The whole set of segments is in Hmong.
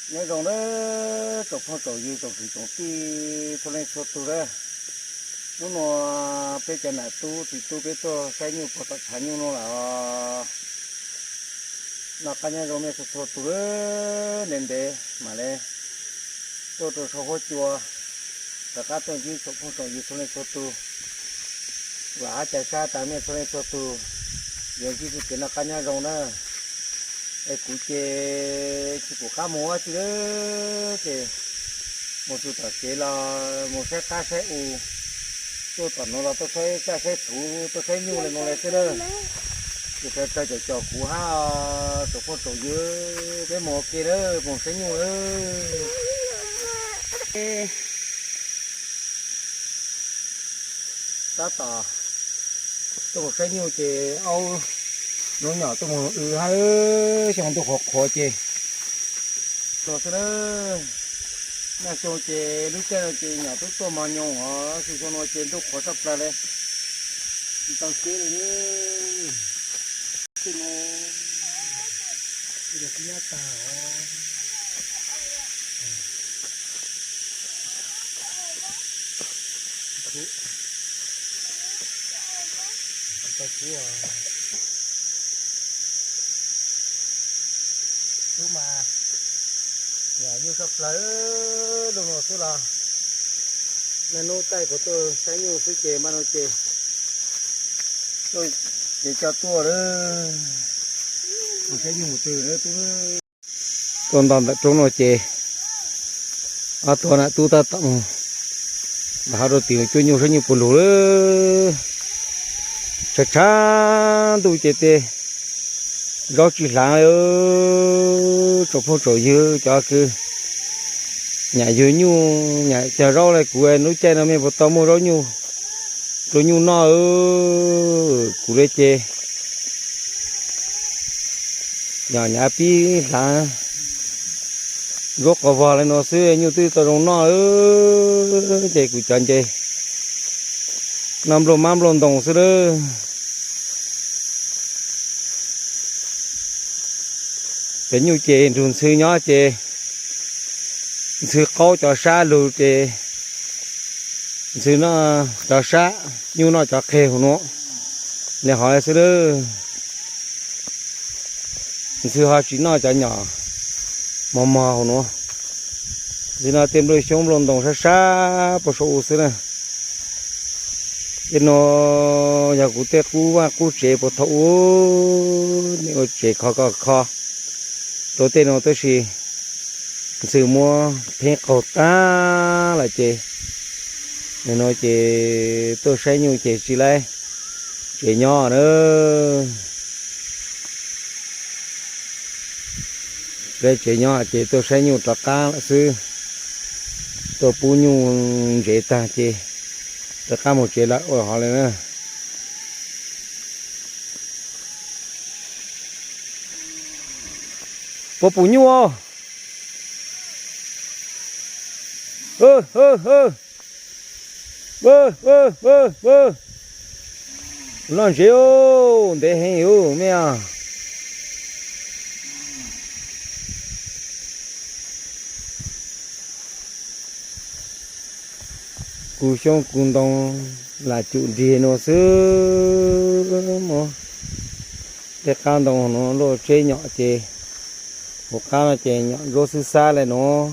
Nyob zoo nawb tsoom phooj tsoom ywg tsoom kwv tsoom tij txhua leej txhua tug nawb. Hnub no peb cov nam tub txiv tub peb tuaj saib nyuj puag tom tshav nyuj no lawm os. Noj qab nyob zoo nej txhua txhua tug nawb, ntev ntev mam li tuaj rau saum huab cua, rov qab tuaj ntsib tsoom phooj tsoom ywg txhua leej txhua tug. Vam hab ca sab tas nej txhua leej txhua tug yuav ntsib txoj kev noj qab nyob zoo na. Es kuv ces tsis pom qab mus ua dab tsi lawm ces mus txog tom kev los mus saib qab saib u, tuaj tom nuav los tuaj saib caj saib txhuv tuaj saib nyuj li no li xwb na. Ces sawv daws caum caum kuv hab tsoom phooj tsoom ywg, peb mus ua ke na, mus saib nyuj na. Tab tom tuaj mus saib nyuj ces aub hnub nyom tuaj mus w hab xyoo ntuj qhuav qhuav ces no xwb na. Nag xyoo ces lub caij no ces nyom twb tuaj mog nyoos os, xyoo no ces ntuj qhuav tshaj plaws li, tsis tau siab li. Tej no, tej no twb nyab tag os. Tau kub, tub mas nyom nyuj tshaj plaws lub no xwb los. Naj nub taij kuv tuaj saib nyuj xwb ces npaj no ces, ces coj tuaj lawm. Kuv saib nyuj mus twg lawm tub. Tuaj nto ntawm roob no ces ob tug nam tub tab tom mus nram hav rau tim cuab nyuj saib nyuj puas lug lawm. Tshav tshav ntuj ces tej zaub tsis hlaav li. Tsoom phooj tsoom ywg cov kws nyam yug nyuj nyam cog zaub li kuv, lub caij no mej puas tau muaj zaub nyuj rau nyuj noj? Kuv li ces nyam nyam pib hlaav zaub qos vog li no xwb nyuj twb tau zoo noj. Ces kuv cov nce noj nplooj mab nplooj ntoo xwb lawm. Cov nyuj ces nrug ntxhw nyob ces ntxhw qaub cov sab lug ces ntxhw noj cov sab, nyuj noj cov qeg huv nuav. Nws hov xwb lawm. Ntxhw ho tsis noj cov nyom mos mos huv nuav. Ntxhw noj tej nplooj xyoob nplooj ntoo sab sab puag saum u xwb na. Tej nuav yog kuv tej qub vaj qub tsev puag thaum ub, nej ua tsev khov kho kho rau tej nuav tab sis ntxhw muab pheeb qaug tag lawm ces, nim no ces tuaj saib nyuj ces tsis laib tsev nyob na. Laib tsev nyob ces tuaj saib nyuj rov qab lawm xwb. Tuaj pub nyuj ntsev tag ces rov qab mus tsev lawm ua hov li na. Puas pum nyuj os? Noj ntsev, ntev heev mej. Kug xyoob kug ntoo lam cum nrig nuav xwb. Muab tej qab ntoo nuav luaj tseb nyom ces, hauv qab no ces nyom ntsuab xwb xab li nuav.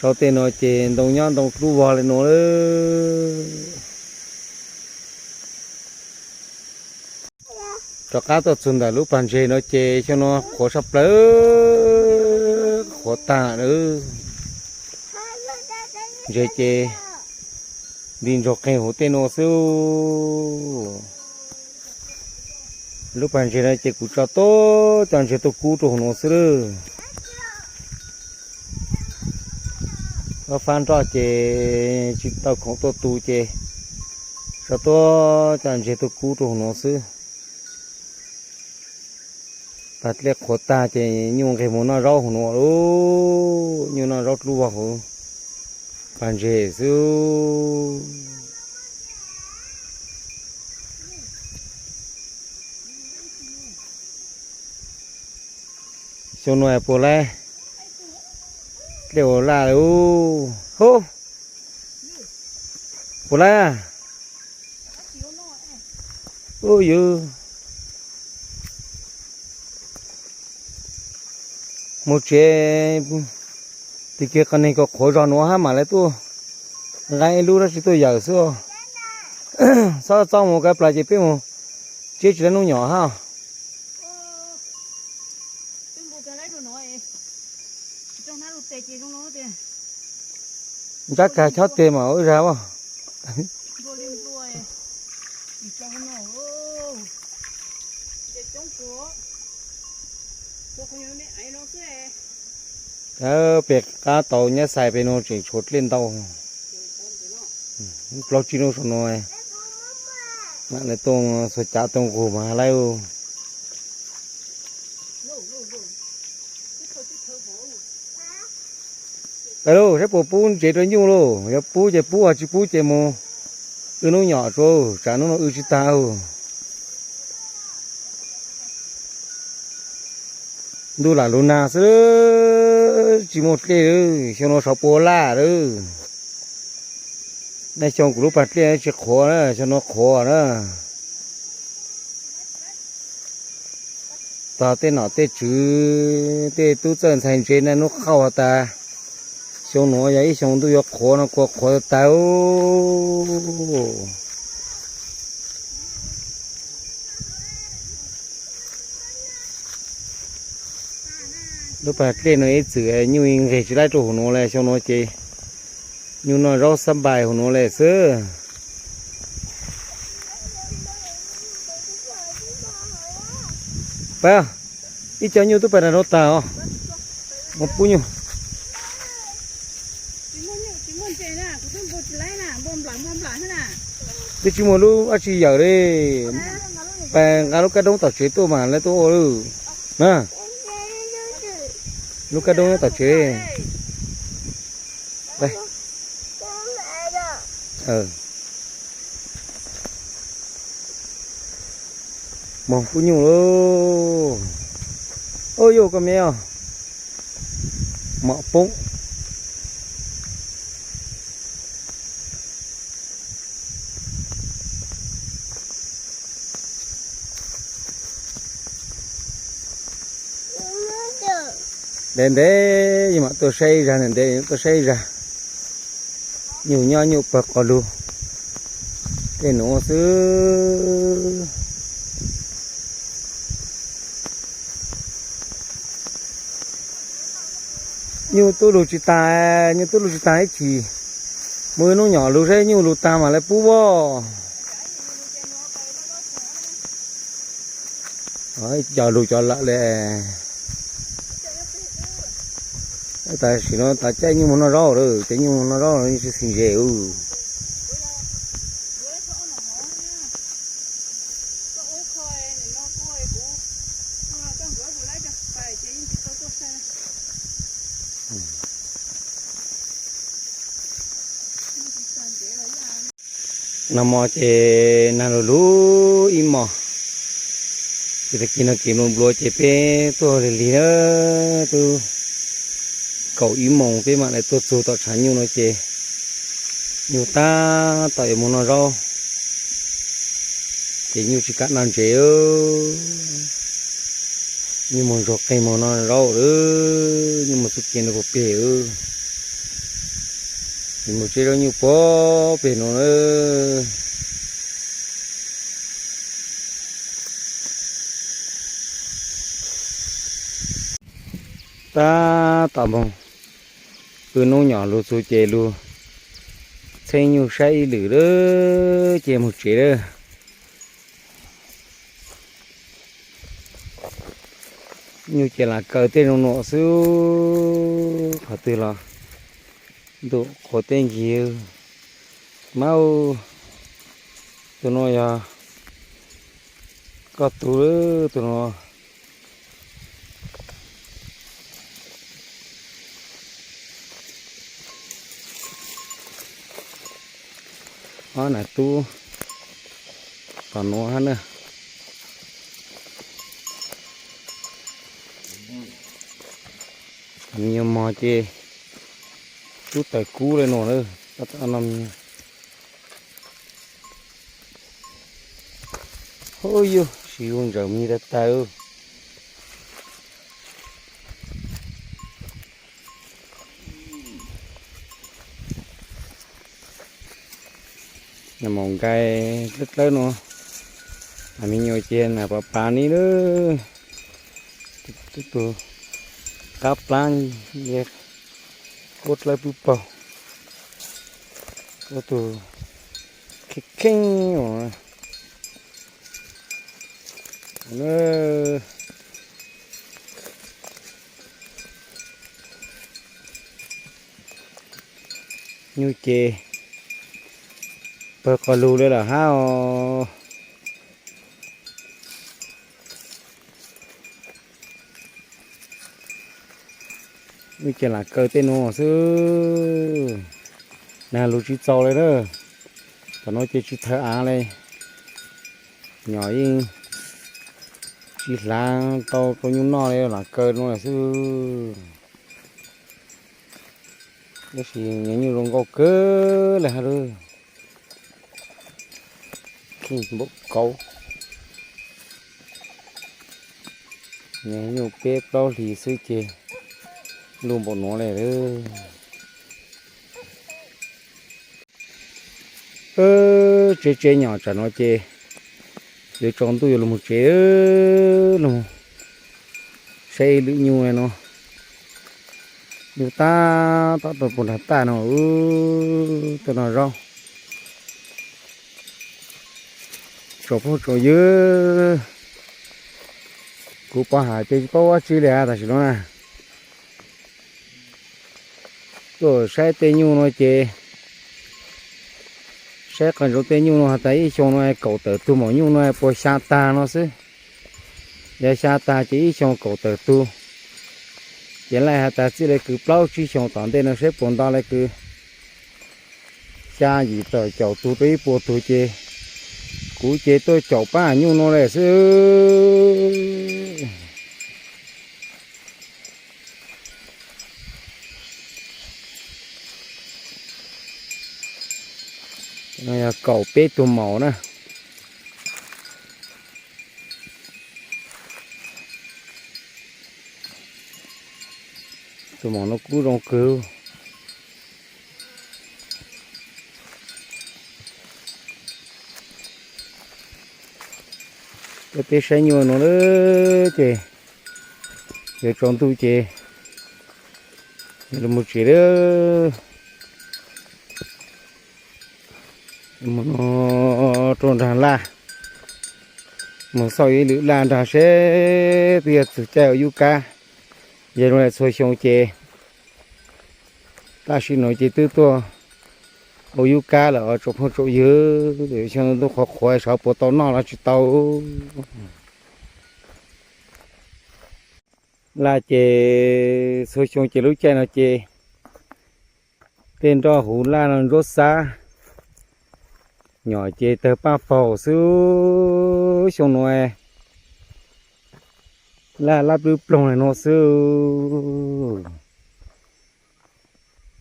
Sau tej nuav ces ntoo nyob ntoo dlub vog li nuav lawm. Rov qab tuaj txug ntawm lub pas ntses no ces xyoo no qhuav tshaj plaws, qhuav tag lawm. Ntses ces nti ntsoog qeeg huv tej nuav xwb. Lub pas ntses no ces kuv tso tuaj cov ntses tuaj kub rau huv nuav xwb lawm. Ob fab nroj ces tsis tau khoom tuaj tu ces tso tuaj cov ntses tuaj kub rau huv nuav xwb. Pas dlej qhuav tag ces nyuj nqeg mus noj zaub huv nuav lawm, nyuj noj zaub dlub vog huv pas ntses xwb. Xyoo no puas laib Dlej ua laj lawm. Hub, puas laj? Ub, yus mus tsev, tig kiag qhov neeg kom qhuav zog nuav hab mam li tuaj nqa ib lub dab tsi tuaj yawm xwb os. Txhob txob mus, kav plas ces peb mus, tsiab tsis tau nub nyom hab. Ntsab kag chob teg mas ua zag as. Pem qab tau nyab xais pem nuav tseem tshuav dlej ntau. Plaub tsib hnub saum no, mam li tuaj xuas cav tuaj nqug mas lawm. Peb lauj, saib puas pub ntsev rau nyuj lauj, yog pub ces pub, tsis pub ces mus wb nub nyom tsuav, tsam nub no wb tsis tag. Ntuj lam lug nag xwb, tsis muaj dlej, xyoo no sov puas laj lawm. Nej xyoo kuv lub pas dlej tsis qhuav na, xyoo no qhuav na. Tog tej nom tej tswv, tej tub txawj ntxhais ntse nej nub qauj has tas, xyoo nuav yog ib xyoo ntuj yuav qhuav no kua qhuav tag. Lub pas dlej no ib txwm nyuj nqeg tsis laib rau huv nuav le, xyoo nuav ces nyuj noj zaub xab npais huv nuav le xwb. Pab, ib co nyuj twb pais nram no tag os, mus pub nyuj. Twb tsis muaj lub dab tsi yawm li, pais nqa lub kab doob tom tsev tuaj mas lawv tuaj ua lawm na. Lub kab doob nyob tom tsev. Moog pub nyuj lauj. Ub, yog koj me os, mom poob. Ntev ntev yus mam tuaj saib ib zag, ntev ntev yus mam tuaj saib ib zag. Nyuj nyob nyuj pawg qos lug, tej nuav xwb. Nyuj tub lug tsis taag, nyuj tub lug tsis taag ib chim. Muaj ib nub nyom lug saib nyuj lug taag mam li pub as. Cov lug cov lawm le. Tam sim no tas caij nyuj moog noj zaub lawm, ces nyuj moog noj zaub los tsis xis ntses. Nag hmo ces nag lug lug ib hmos, ces tag kis no kev nplua nplua ces peb tuaj lig lig na, twb kaum ib moos peb mam li tuaj txug tom tshav nyuj no ces nyuj tab tom yuav mus noj zaub, ces nyuj tsis kam noj ntses. Nyuj mus ntsuag qeeg mus noj zaub lawm, nyuj mus txuj ci no puag peg. Ces mus tseb zaub nyuj puag peg no na. Tab tom moog, wb nub nyom lug txug ces lug txheeb nyuj saib ib lwm lawm ces moog tsev lawm. Nyuj ces lam kaw tej zoo nuav xwb, qhov twg los ntuj qhuav teb ncig. Mab, tus nuav yog koj tug, tus nuav. Ob nam tub tom nuav hab na. Me nyuam mog ces Kub tawm kub li no na, tab tom no. Hu yug, tsis zoo ntsaws mi tag tag. Maum nkai dlawb dlawb no, me nyuam ces na pav pav ni lawm. Tus qab plab, kuab dlawb pwb paug, kuab tus kheej kheej os. Nyuj ces pawg qos lug li lawm hab os. Nyuj ces lam kaw tej nuav xwb, nag lug tsis txaus li na. Tam no ces tsis thawv av li, nyom yeej tsis hlaav tau rau nyuj noj li, lam kaw nuav lawm xwb. Tab sis nyuj zoo nkauj kawg li hab lauj. Kheej npaum kauv. Nyuj peb plaub hlis xwb ces luj npaum nuav li. Tsev tsev nyom tsam no ces yuav tsaus ntuj yuav lug moog tsev, lug saib ib lwm nyuj no. Nyuj tab tom rau puag nrag taj no, tej no zaub. Tsoom phooj tsoom ywg, kuv pov hais ces tsis paub ua tsi li tam sim no na. Tuaj saib tej nyuj no ces saib qee ntsoov tej nyuj no has tas ib xyoo no kaum tawm tug maum nyuj no puas xya tag no xwb. Yog xya tag ces ib xyoo kaum tawm tug, ces laij has tas txij li kws plaub tsib xyoo tom ntej no saib puas nto li kws xya yim tawm caum tug rau ib puas tug ces kuv ces tuaj caum pab nyuj no li xwb. Yog kaum peb tug maum na. Tus maum no kub zoo kawg. Peb saib nyuj no lawm ces yuav tsaus ntuj ces yuav lug moog tsev lawm. Moog rau nraag laj, moog xauj ib lwm laj nraag seb twb yog txug caij ua yub kab. Yog zoo li txhua xyoo ces tam sim no ces twb tuaj ua yub kab lawm os tsoom phooj tsoom ywg. Xyoo ntuj qhuav qhuav saib puas tau noj los tsis tau. Laj ces txhua xyoo ces lub caij no ces tej nroj huv laj no ntsuab xab, nyom ces tawg paj paug xwb. Xyoo no laj lab plwb ploog li no xwb,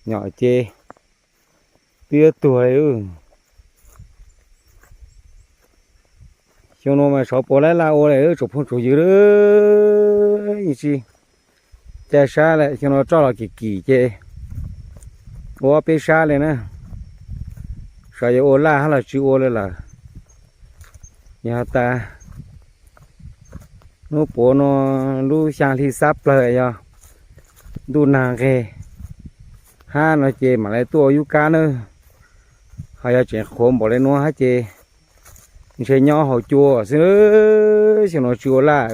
nyom ces twb yuav tuag li. Xyoo no mas saib puas laib laj ua li tsoom phooj tsoom ywg, yeej tsis caij sab li. Xyoo no roj los kim kim ces ua ob peb sab li na, saib yuav ua laj hab los tsis ua li lawm. Yog tas hnub puav no lub xyaa hli xab plawg yog ntuj nag nqeg hab no ces mam li tuaj ua yub kab na. Ho yog tseem qhuav npaum li nuav hab ces ntshe nyob hauv cua xwb, xyoo no tsis ua laj.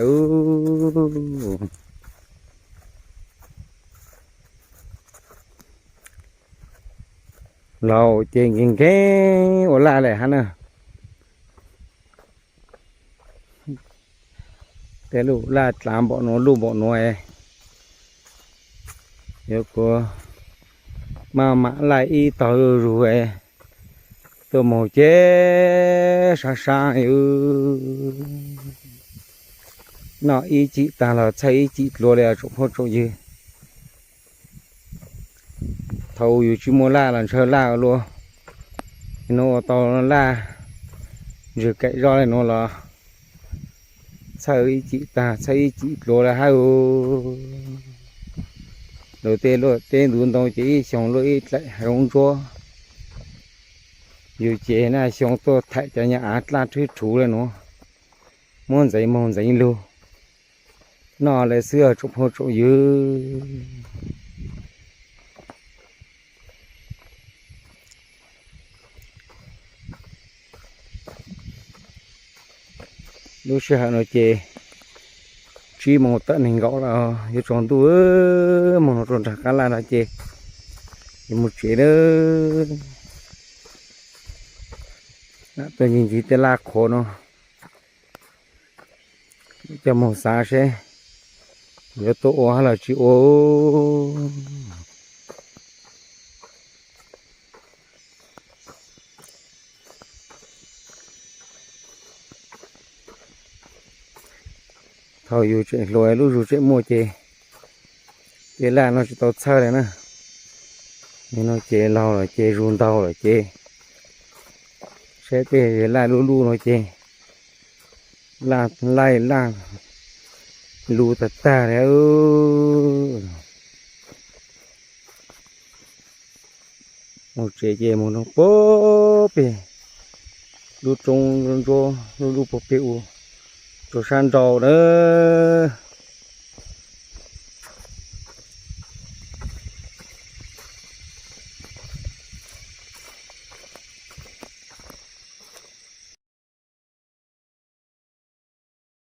Laus ces nkees nkees ua laj li hab na. Tej lub laj dlav npaum nuav luj npaum nuav, yuav kuv maj mam laij ib tog zuj zug tuaj moog ces sab sab, noj ib chim taag los txhawj ib chim dlua li tsoom phooj tsoom ywg. Thaum yus tsis muaj laj los ntshaw laj ua luaj, nim no ua tau laj ntsws kaim zoj li no los txhawj ib cim tag txhawj ib cim dluav lawm hab. Luag tej luaj teb ntuv ntoo ces ib xyoo luaj ib dlaim zoov ntsuab. Yus ces naj xyoo tuaj thaim cov nyab av dlaj rhwb rhuv li no, muab ntxeev moog ntxeev lug noj lawm xwb tsoom phooj tsoom ywg. Lub sij hawm no ces tsib moos tawm nees nkaum lawm, yuav tsaus ntuj, moog no rau nraag qab laj no ces yuav mus tsev lawm. Tuaj ncig ncig tej laj qhuav no, coj moog xav seb yuav tuaj ua hab los tsis ua. Thaum yus tseem hluas lub zug tseem muaj ces tej laj no tsis tau txhawj li na. Nim no ces laug lawm ces zug ntaug lawm ces saib tej laj lub lub no ces laj laij laj lug tag tag li. Mus tsev ces mus rau puag pem lub roob ntsuab lub lub puag pem ua rau sab nraud lawm.